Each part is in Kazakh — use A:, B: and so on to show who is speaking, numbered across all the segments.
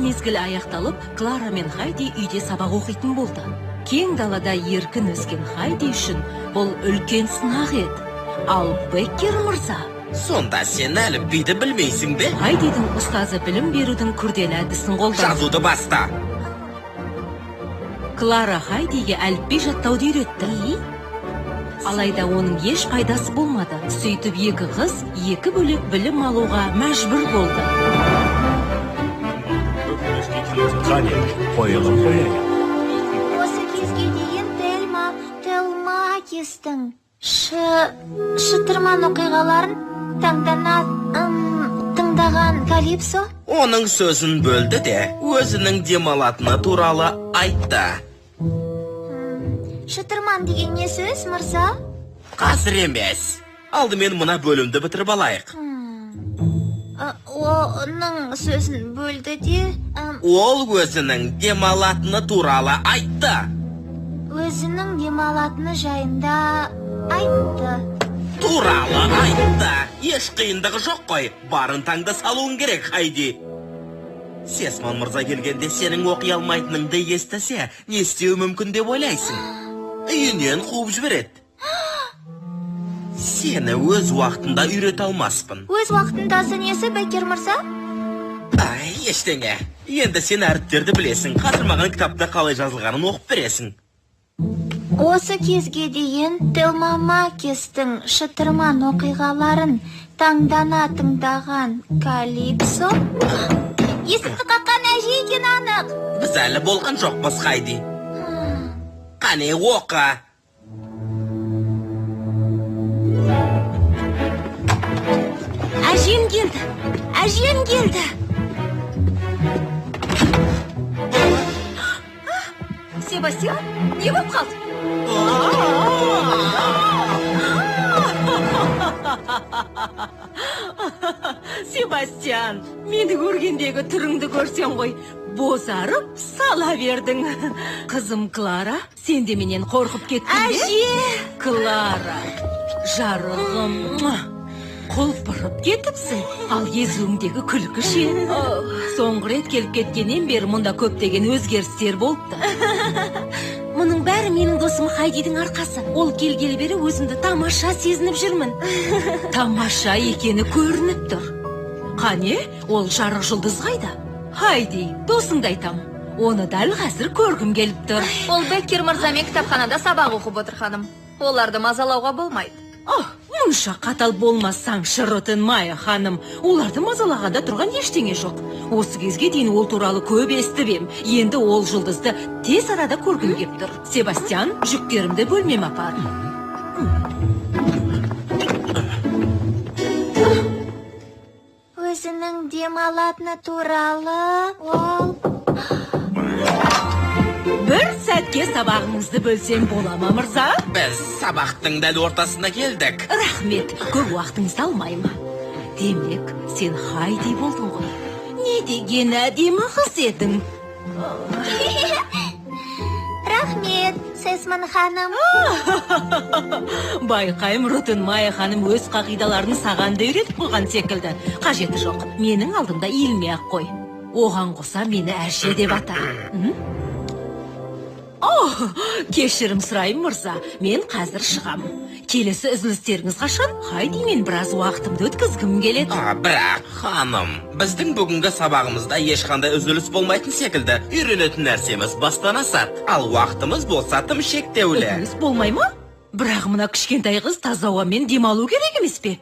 A: Мезгілі аяқталып, Клара мен Хайди үйде сабақ оқитын болды. Кең далада еркін өскен Хайди үшін бұл үлкен сынақ еді. Ал Беккер мырза...
B: Сонда сен әліпбиді білмейсің бе?
A: Хайдидің ұстазы білім берудің күрделі әдісін қолданды.
B: Жазуды баста.
A: Клара Хайдиге әліпби жаттауды үйретті. Алайда оның еш пайдасы болмады. Сөйтіп екі қыз екі бөлек білім алуға мәжбүр болды.
C: Қане, қойылым қояйық.
D: Осы кезге дейін Телма, Телмакистің шытырман оқиғаларын таңдана тыңдаған Калипсо
B: Оның сөзін бөлді де, өзінің демалатыны туралы айтты.
D: Шытырман деген не сөз, мырза?
B: Қазір емес. Алдымен мына бөлімді бітіріп алайық.
D: Оның сөзін бөлді де...
B: Ол өзінің демалатыны туралы айтты.
D: Өзінің демалатыны жайында айтты.
B: Туралы айтты. Еш қиындығы жоқ қой. Барын таңда салуың керек, Хайди. Сесман мырза келгенде сенің оқи алмайтыныңды естісе, не істеуі мүмкін деп ойлайсың? Үйінен қуып жібереді. Сені өз уақытында үйрете алмаспын.
D: Өз уақытындасы несі, Беккер мырза?
B: Ай, ештеңе. Енді сен әріптерді білесің. Қазір маған кітапта қалай жазылғанын оқып бересің.
D: Осы кезге дейін Телма Макистің шытырман оқиғаларын таңдана тыңдаған Калипсо... Есікті қаққан әже екен анық.
B: Біз әлі болған жоқпыз, Хайди. Қане, оқы.
A: Әжем келді. Әжем келді. Себастьян, не болып қалды? Себастьян, мені көргендегі түріңді көрсең ғой, бозарып сала бердің. Қызым Клара, сен де менен қорқып кеттің бе?
D: Әже!
A: Клара, жарығым, құлпырып кетіпсің, ал езуіңдегі күлкі ше. Соңғы рет келіп кеткеннен бері мұнда көптеген өзгерістер болыпты. Мұның бәрі менің досым Хайдидің арқасы. Ол келгелі бері өзімді тамаша сезініп жүрмін. Тамаша екені көрініп тұр. Қане, ол жарық жұлдыз қайда? Хайди, досыңды айтам. Оны дәл қазір көргім келіп тұр.
E: Ол Беккер мырзамен кітапханада сабақ оқып отыр, ханым. Оларды мазалауға болмайды.
A: Мұнша қатал болмасаңшы, Ротенмайя ханым. Оларды мазалағанда тұрған ештеңе жоқ. Осы кезге дейін ол туралы көп естіп ем. Енді ол жұлдызды тез арада көргім кеп тұр. Себастьян, жүктерімді бөлмеме апар.
D: Өзінің демалатыны туралы ол...
A: Бір сәтке сабағыңызды бөлсем бола ма, мырза?
B: Біз сабақтың дәл ортасына келдік.
A: Рахмет, көп уақытыңызды алмаймын. Демек, сен Хайди болдың ғой. Не деген әдемі қыз едің.
D: Рахмет, Сесман ханым.
A: Байқайым, Ротенмайя ханым өз қағидаларын саған да үйретіп қойған секілді. Қажеті жоқ, менің алдымда иілмей-ақ қой. Оған қоса мені әже деп ата. Кешірім сұраймын, мырза, мен қазір шығам. Келесі үзілістеріңіз қашан? Хайди, мен біраз уақытымды өткізгім келеді.
B: Бірақ, ханым, біздің бүгінгі сабағымызда ешқандай үзіліс болмайтын секілді. Үйренетін нәрсеміз бастан асады, ал уақытымыз болса тым шектеулі.
A: Үзіліс болмай ма? Бірақ мына кішкентай қыз таза ауамен демалу керек емес пе?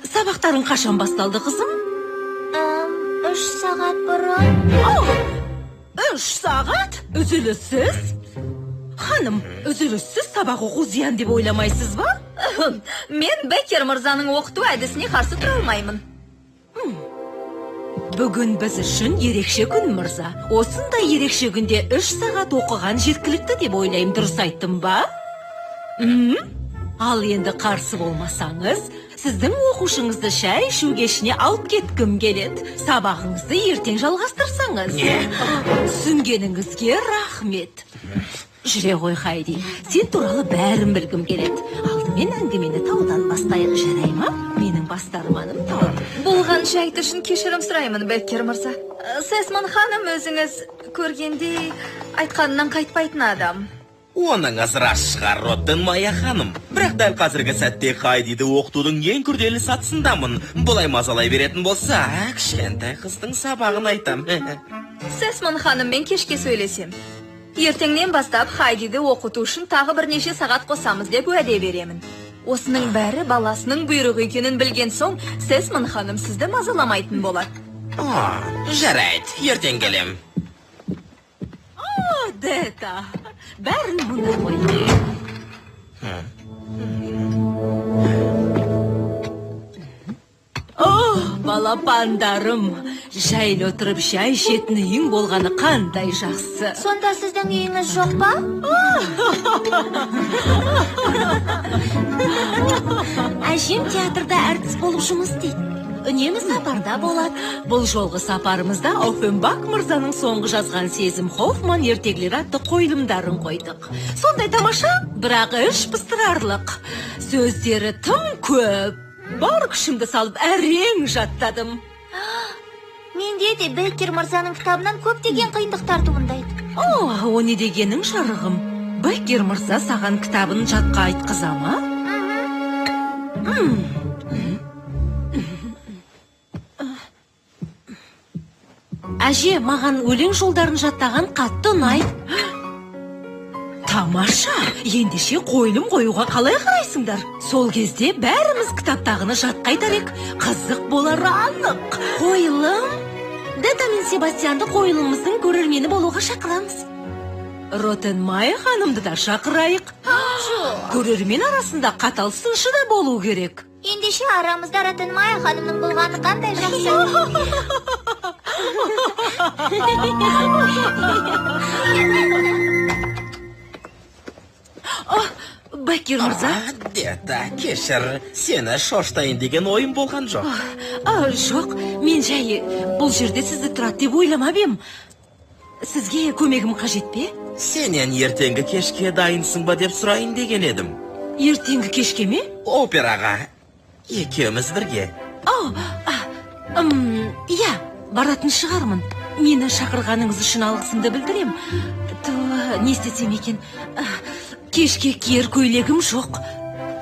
A: Сабақтарың қашан басталды, қызым?
D: 3 сағат бұрын.
A: 3 сағат? Үзіліссіз? Ханым, үзіліссіз сабақ оқу зиян деп ойламайсыз ба?
E: Мен Беккер мырзаның оқыту әдісіне қарсы тұра алмаймын.
A: Бүгін біз үшін ерекше күн, мырза. Осындай ерекше күнде 3 сағат оқыған жеткілікті деп ойлаймын, дұрыс айттым ба? Ал енді қарсы болмасаңыз, сіздің оқушыңызды шай ішу кешіне алып кеткім келеді. Сабағыңызды ертең жалғастырсаңыз. Түсінгеніңізге рахмет. Жүре ғой, Хайди. Сен туралы бәрін білгім келеді. Алдымен әңгімені таудан бастайық, жарай ма? Менің басты арманым тауым.
E: Болған жайт үшін кешірім сұраймын, Беккер мырза. Сесман ханым өзіңіз көргендей айтқанынан қайтпайтын адам.
B: Оныңыз рас шығар, Ротенмайя ханым. Бірақ дәл қазіргі сәтте Хайдиді оқытудың ең күрделі сатысындамын. Бұлай мазалай беретін болса, кішкентай қыздың сабағын айтам.
E: Сесман ханыммен кешке сөйлесем. Ертеңнен бастап Хайдиді оқыту үшін тағы бірнеше сағат қосамыз деп уәде беремін. Осының бәрі баласының бұйрығы екенін білген соң, Сесман ханым сізді мазаламайтын болады.
B: Жарайды, ертең келем.
A: Дета, бәрін мұнда қой. О, балапандарым, жайлы отырып шай ішетін үйің болғаны қандай жақсы.
D: Сонда сіздің үйіңіз жоқ па?
A: Әжем театрда әртіс болып жұмыс істейді. Үнемі сапарда болады. Бұл жолғы сапарымызда Оффенбах мырзаның соңғы жазған Сезім Хоффман ертегілері атты қойылымдарын қойдық. Сондай тамаша, бірақ іш пыстырарлық. Сөздері тым көп. Бар күшімді салып әрең жаттадым.
D: Менде де Беккер мырзаның кітабынан көптеген қиындықтар туындайды.
A: О, о не дегенің, жарығым? Беккер мырза саған кітабын жатқа айтқыза ма? Әже, маған өлең жолдарын жаттаған қатты ұнайды. Тамаша, ендеше қойылым қоюға қалай қарайсыңдар? Сол кезде бәріміз кітаптағыны жатқа айтар ек. Қызық болары анық. Қойылым? Дета мен Себастьянды қойылымымыздың көрермені болуға шақырамыз. Ротенмайя ханымды да шақырайық. Көрермен арасында қатал сыншы да болу керек.
D: Ендеше арамызда Ротенмайя ханымның болғаны қандай жақсы.
A: Беккер мырза.
B: Дета, кешір, сені шоштайын деген ойым болған жоқ.
A: Жоқ, мен жай бұл жерде сізді тұрады деп ойламап ем. Сізге көмегім қажет пе?
B: Сенен ертеңгі кешке дайынсың ба деп сұрайын деген едім.
A: Ертеңгі кешке ме?
B: Операға. Екеуміз бірге.
A: Иә, баратын шығармын. Мені шақырғаныңыз үшін алғысымды білдірем. Не істесем екен? Кешке киер көйлегім жоқ.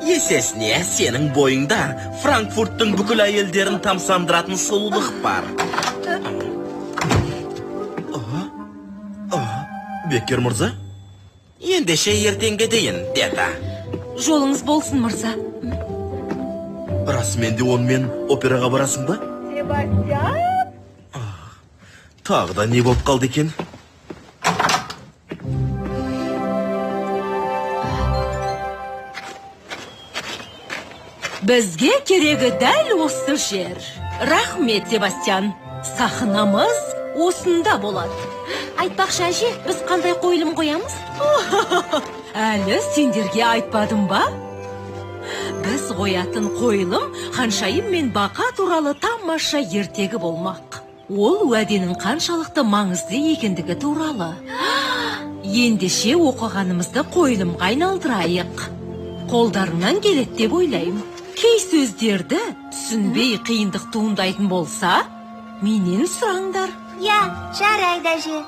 B: Есесіне, сенің бойыңда Франкфурттың бүкіл әйелдерін тамсандыратын сұлулық бар. Беккер мырза? Ендеше ертеңге дейін, деді.
A: Жолыңыз болсын, мырза.
B: Расымен де онымен операға барасың ба?
A: Себастьян?
B: Тағы да не болып қалды екен?
A: Бізге керегі дәл осы жер. Рахмет, Себастьян. Сахнамыз осында болады. Айтпақшы, әже, біз қандай қойылым қоямыз? Әлі сендерге айтпадым ба? Біз қоятын қойылым ханшайым мен бақа туралы тамаша ертегі болмақ. Ол уәденің қаншалықты маңызды екендігі туралы. Ендеше оқығанымызды қойылымға айналдырайық. Қолдарыңнан келеді деп ойлаймын. Кей сөздерді түсінбей қиындық туындайтын болса, менен сұраңдар.
D: Я, жарайды, әже.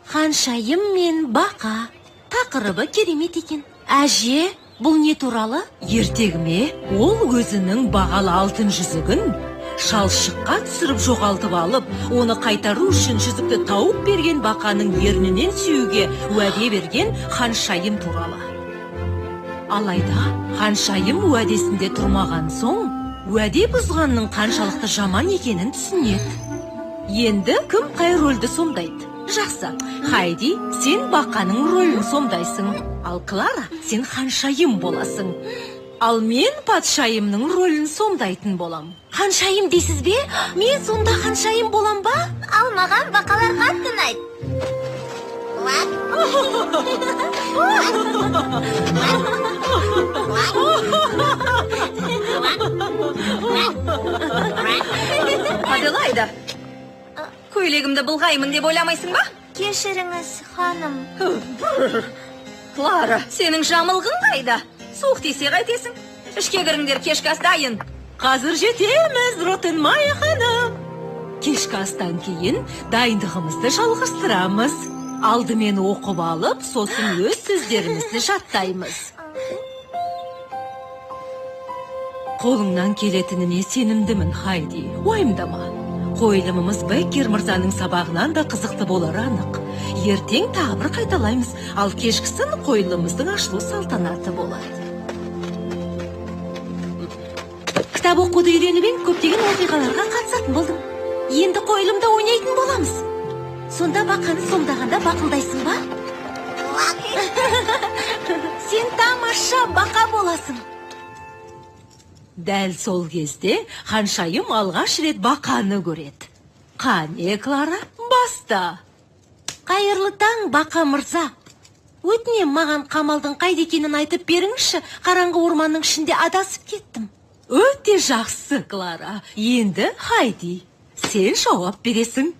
A: Ханшайым мен бақа. Тақырыбы керемет екен. Әже, бұл не туралы? Ертегіме ол өзінің бағалы алтын жүзігін шалшыққа түсіріп жоғалтып алып, оны қайтару үшін жүзікті тауып берген бақаның ернінен сүюге уәде берген ханшайым туралы. Алайда ханшайым уәдесінде тұрмаған соң, уәде бұзғанның қаншалықты жаман екенін түсінеді. Енді кім қай рөлді сомдайды? Жақсы, Хайди, сен бақаның рөлін сомдайсың. Ал Клара, сен ханшайым боласың. Ал мен патшайымның рөлін сомдайтын болам. Ханшайым дейсіз бе? Мен сонда ханшайым болам ба?
D: Ал маған бақалар қатты ұнайды.
E: Аделаида, көйлегімді былғаймын деп ойламайсың ба?
D: Кешіріңіз, ханым.
E: Клара, сенің жамылғың қайда? Суық тисе қайтесің? Ішке кіріңдер, кешкі ас дайын.
A: Қазір жетеміз, Ротенмайя ханым. Кешкі астан кейін дайындығымызды жалғастырамыз. Алдымен оқып алып, сосын өз сөздерімізді жаттаймыз. Қолыңнан келетініне сенімдімін, Хайди. Уайымдама. Қойылымымыз Беккер мырзаның сабағынан да қызықты болары анық. Ертең тағы бір қайталаймыз, ал кешкісін қойылымымыздың ашылу салтанаты болады. Кітап оқуды үйреніп ең көптеген оқиғаларға қатысатын болдым. Енді қойылымда ойнайтын боламыз. Сонда бақаны сомдағанда бақылдайсың ба? Сен тамаша бақа боласың. Дәл сол кезде ханшайым алғаш рет бақаны көреді. Қане, Клара, баста. Қайырлы таң, бақа мырза. Өтінем, маған қамалдың қайда екенін айтып беріңізші. Қараңғы орманның ішінде адасып кеттім. Өте жақсы, Клара. Енді Хайди, сен жауап бересің.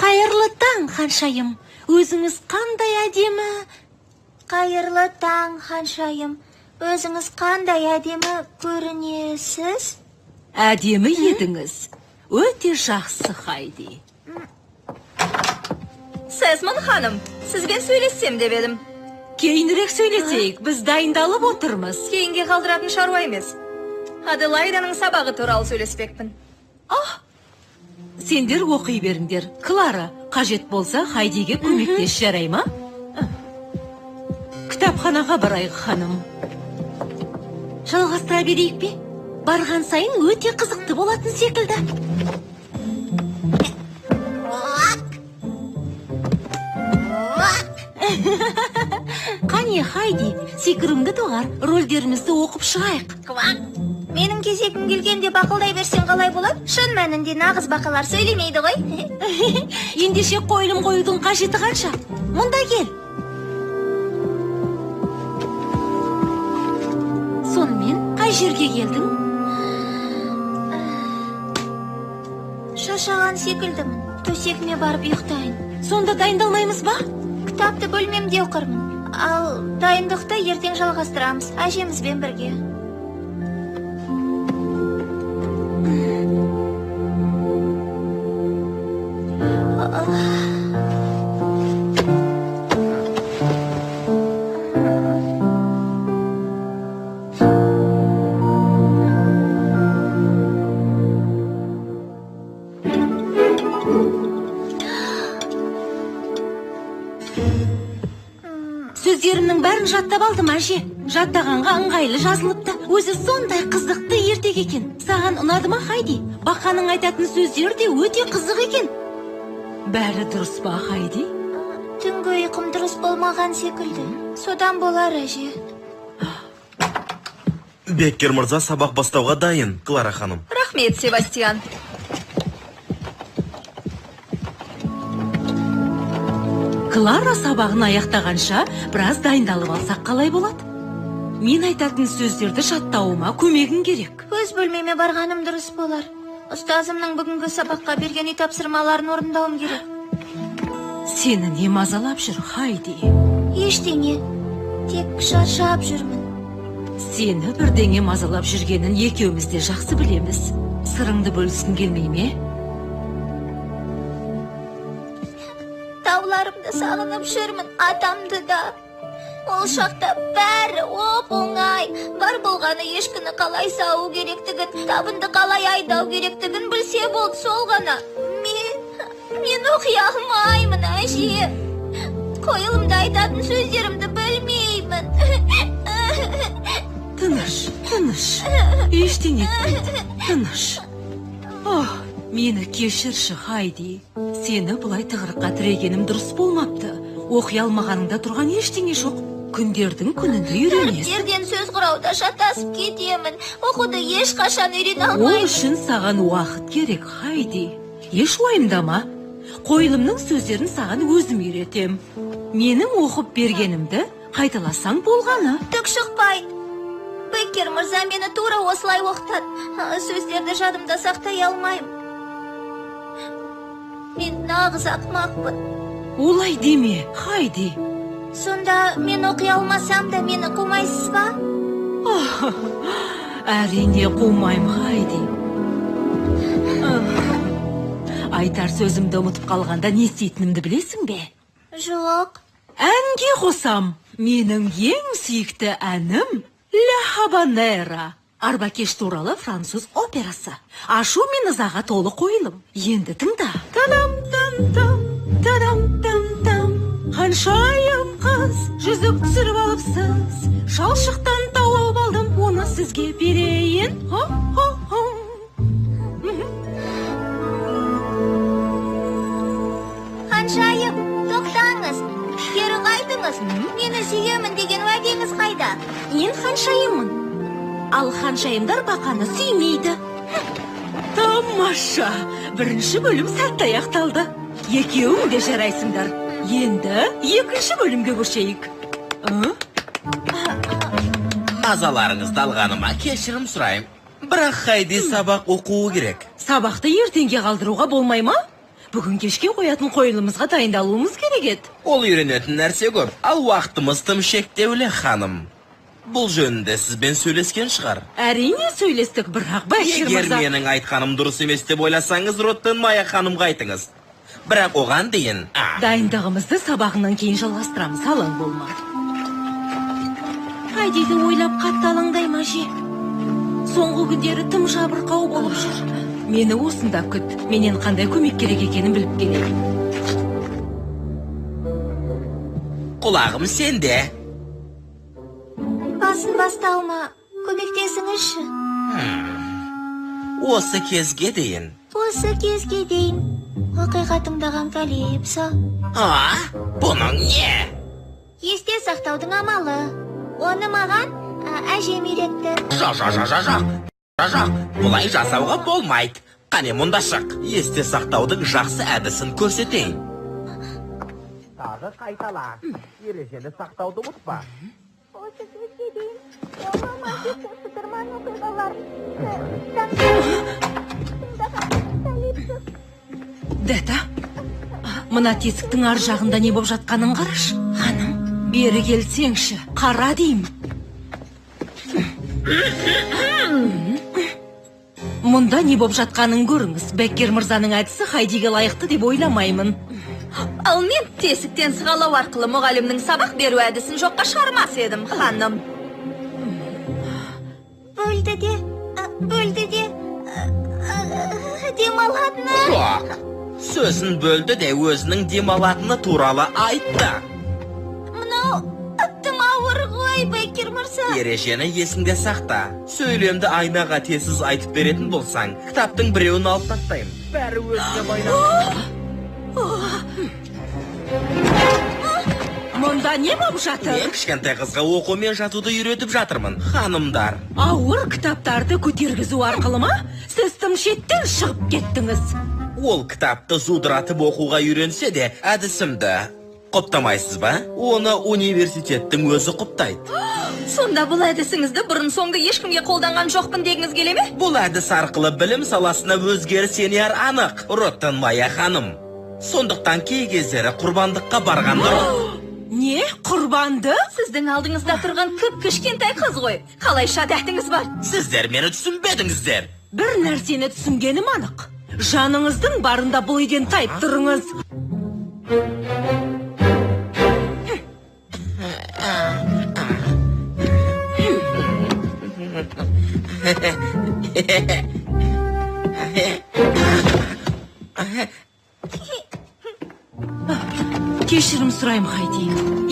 A: Қайырлы таң, ханшайым. Өзіңіз қандай әдемі.
D: Қайырлы таң, ханшайым. Өзіңіз қандай әдемі көрінесіз?
A: Әдемі едіңіз. Өте жақсы, Хайди.
E: Сесман ханым, сізбен сөйлессем деп едім.
A: Кейінірек сөйлесейік, біз дайындалып отырмыз.
E: Кейінге қалдыратын шаруа емес. Аделаиданың сабағы туралы сөйлеспекпін.
A: Сендер оқи беріңдер. Клара, қажет болса Хайдиге көмектес, жарай ма? Кітапханаға барайық, ханым. Жалғастыра берейік пе? Барған сайын өте қызықты болатын секілді. Қане, Хайди, секіруіңді доғар, рөлдерімізді оқып шығайық.
D: Менің кезегім келгенде бақылдай берсең қалай болады? Шын мәнінде нағыз бақалар сөйлемейді ғой.
A: Ендеше қойылым қоюдың қажеті қанша? Мұнда кел. Сонымен қай жерге келдің?
D: Шаршаған секілдімін. Төсегіме барып ұйықтайын.
A: Сонда дайындалмаймыз ба?
D: Кітапты бөлмемде оқырмын. Ал дайындықты ертең жалғастырамыз, әжемізбен бірге.
A: Сөздерімнің бәрін жаттап алдым, әже. Жаттағанға ыңғайлы жазылыпты. Өзі сондай қызықты ертегі екен. Саған ұнады ма, Хайди? Бақаның айтатын сөздері де өте қызық екен. Бәрі дұрыс па, Хайди?
D: Түнгі ұйқым дұрыс болмаған секілді. Содан болар, әже.
B: Беккер мырза сабақ бастауға дайын, Клара ханым.
E: Рахмет, Себастьян.
A: Клара сабағын аяқтағанша біраз дайындалып алсақ қалай болады? Мен айтатын сөздерді жаттауыма көмегің керек.
D: Өз бөлмеме барғаным дұрыс болар. Ұстазымның бүгінгі сабаққа берген үй тапсырмаларын орындауым керек.
A: Сені не мазалап жүр, Хайди?
D: Ештеңе. Тек шаршап жүрмін.
A: Сені бірдеңе мазалап жүргенін екеуміз де жақсы білеміз. Сырыңды бөліскің келмей ме?
D: Тауларымды сағынып жүрмін, атамды да. Ол шақта бәрі оп-оңай. Бар болғаны ешкіні қалай сауу керектігін, табынды қалай айдау керектігін білсе болды, сол ғана. Мен оқи алмаймын, әже. Қойылымда айтатын сөздерімді білмеймін.
A: Тыныш, тыныш. Ештеңе етпейді. Тыныш. Ох, мені кешірші, Хайди. Сені бұлай тығырыққа тірегенім дұрыс болмапты. Оқи алмағаныңда тұрған ештеңе жоқ. Күндердің күнінде үйренесің.
D: Әріптерден сөз құрауда шатасып кетемін. Оқуды ешқашан үйрене алмаймын.
A: Ол үшін саған уақыт керек, Хайди. Еш уайымдама. Қойылымның сөздерін саған өзім үйретем. Менің оқып бергенімді қайталасаң болғаны.
D: Түк шықпайды. Беккер мырза мені тура осылай оқытады. Сөздерді жадымда сақтай алмаймын. Мен нағыз ақымақпын.
A: Олай деме, Хайди.
D: Сонда мен оқи алмасам да мені қумайсыз ба?
A: Әрине қумаймын, Хайди. Айтар сөзімді ұмытып қалғанда не істейтінімді білесің бе?
D: Жоқ.
A: Әнге қосам. Менің ең сүйікті әнім «Ля Хабанера». Арбакеш туралы француз операсы. Ашу мен ызаға толы қойылым. Енді тыңда. Та-дам-там-там, та-дам-там-там. Ханшайым қыз, жүзік түсіріп алыпсыз. Шалшықтан тауып алдым, оны сізге берейін. Хо-хо-хо.
D: Ханшайым, тоқтаңыз. Кері қайтыңыз. Мені сүйемін деген уәдеңіз қайда?
A: Мен ханшайыммын. Ал ханшайымдар бақаны сүймейді. Тамаша! Бірінші бөлім сәтті аяқталды. Екеуің де жарайсыңдар. Енді екінші бөлімге көшейік.
B: Мазаларыңызды алғаныма кешірім сұраймын. Бірақ Хайди сабақ оқуы керек.
A: Сабақты ертеңге қалдыруға болмай ма? Бүгін кешке қоятын қойылымызға дайындалуымыз керек еді.
B: Ол үйренетін нәрсе көп, ал уақытымыз тым шектеулі, ханым. Бұл жөнінде сізбен сөйлескен шығар.
A: Әрине сөйлестік, бірақ Бәкер мырза...
B: Егер менің айтқаным дұрыс емес деп ойласаңыз, Роттенмайя ханымға айтыңыз. Бірақ оған дейін...
A: Дайындығымызды сабағынан кейін жалғастырамыз, алаң болма. Хайдиді ойлап қатты алаңдайма, же. Соңғы күндері тым жабырқау болып жүр. Мені осында күт. Менен қандай көмек керек екенін біліп келейін.
B: Құлағым сенде.
D: Басын басталма, көмектесіңізші.
B: Осы кезге дейін.
D: Осы кезге дейін. Оқиға тыңдаған Калипсо.
B: Бұның не?
D: Есте сақтаудың амалы. Оны маған әжем үйретті.
B: Жоқ, бұлай жасауға болмайды. Қане мұнда шық. Есте сақтаудың жақсы әдісін көрсетейін. Тағы қайтала. Ережені сақтауды ұмытпа.
D: Осы кезге дейін ол маман шытырман оқиғаларын тыңдаған Калипсо.
A: Дета, мына тесіктің ар жағында не боп жатқанын қарашы. Ханым, бері келсеңші, қара деймін. Мұнда не боп жатқанын көріңіз. Бәккер мырзаның әдісі Хайдиге лайықты деп ойламаймын.
E: Ал мен тесіктен сығалау арқылы мұғалімнің сабақ беру әдісін жоққа шығармас едім, ханым.
D: Бөлді де, демалатыны.
B: Жоқ, сөзін бөлді де өзінің демалатыны туралы айтты.
D: Мынау тым ауыр ғой, Бәкер мырза.
B: Ережені есіңде сақта. Сөйлемді айнаға тезсіз айтып беретін болсаң, кітаптың біреуін алып тастаймын. Бәрі өзіне байланысты.
A: Мұнда не боп жатыр?
B: Мен кішкентай қызға оқу мен жатуды үйретіп жатырмын, ханымдар.
A: Ауыр кітаптарды көтергізу арқылы ма? Сіз тым шеттен шығып кеттіңіз.
B: Ол кітапты зудыратып оқуға үйренсе де, әдісімді құптамайсыз ба? Оны университеттің өзі құптайды.
E: Сонда бұл әдісіңізді бұрын соңды ешкімге қолданған жоқпын дегіңіз келе ме?
B: Бұл әдіс арқылы білім саласына өзгеріс енер анық, Роттенмайя ханым. Сондықтан кей кездері құрбандыққа барған дұрыс.
A: Не, құрбанды?
E: Сіздің алдыңызда тұрған кіп кішкентай қыз ғой. Қалайша дәтіңіз бар?
B: Сіздер мені түсінбедіңіздер.
A: Бір нәрсені түсінгенім анық. Жаныңыздың барында бұл үйден тайып тұрыңыз. Кешірім сұраймын, Хайди.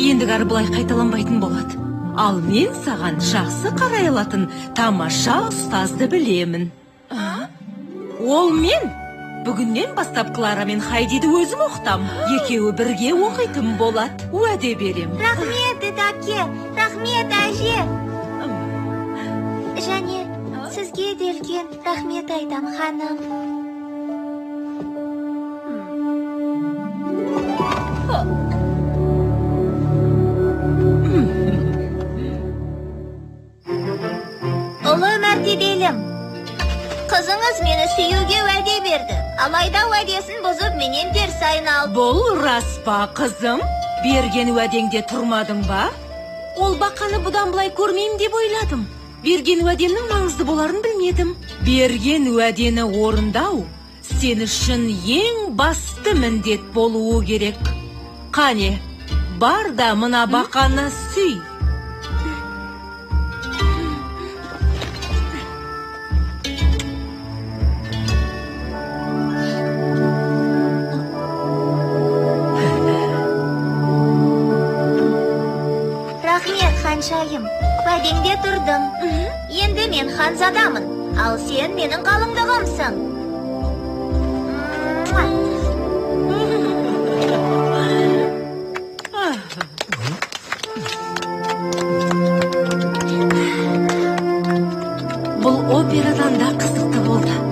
A: Ендігәрі бұлай қайталанбайтын болады. Ал мен саған жақсы қарай алатын тамаша ұстазды білемін. Ол мен. Бүгіннен бастап Клара мен Хайдиді өзім оқытам. Екеуі бірге оқитын болады. Уәде берем.
D: Рахмет, әпке. Рахмет, әже. Және сізге де үлкен рахмет айтам, ханым. Ұлы мәртебелім, қыз Қызыңыз мені сүюге уәде берді. Алайда уәдесін бұзып, менен теріс айналды.
A: Бұл рас па, қызым? Берген уәдеңде тұрмадың ба? Ол бақаны бұдан былай көрмеймін деп ойладым. Берген уәдемнің маңызды боларын білмедім. Берген уәдені орындау сен үшін ең басты міндет болуы керек. Қане, бар да мына бақаны сүй.
D: Рахмет, ханшайым. Уәдеңде тұрдым. Енді мен ханзадамын, ал сен менің қалыңдығымсың.
A: Бұл операдан да қызықты болды.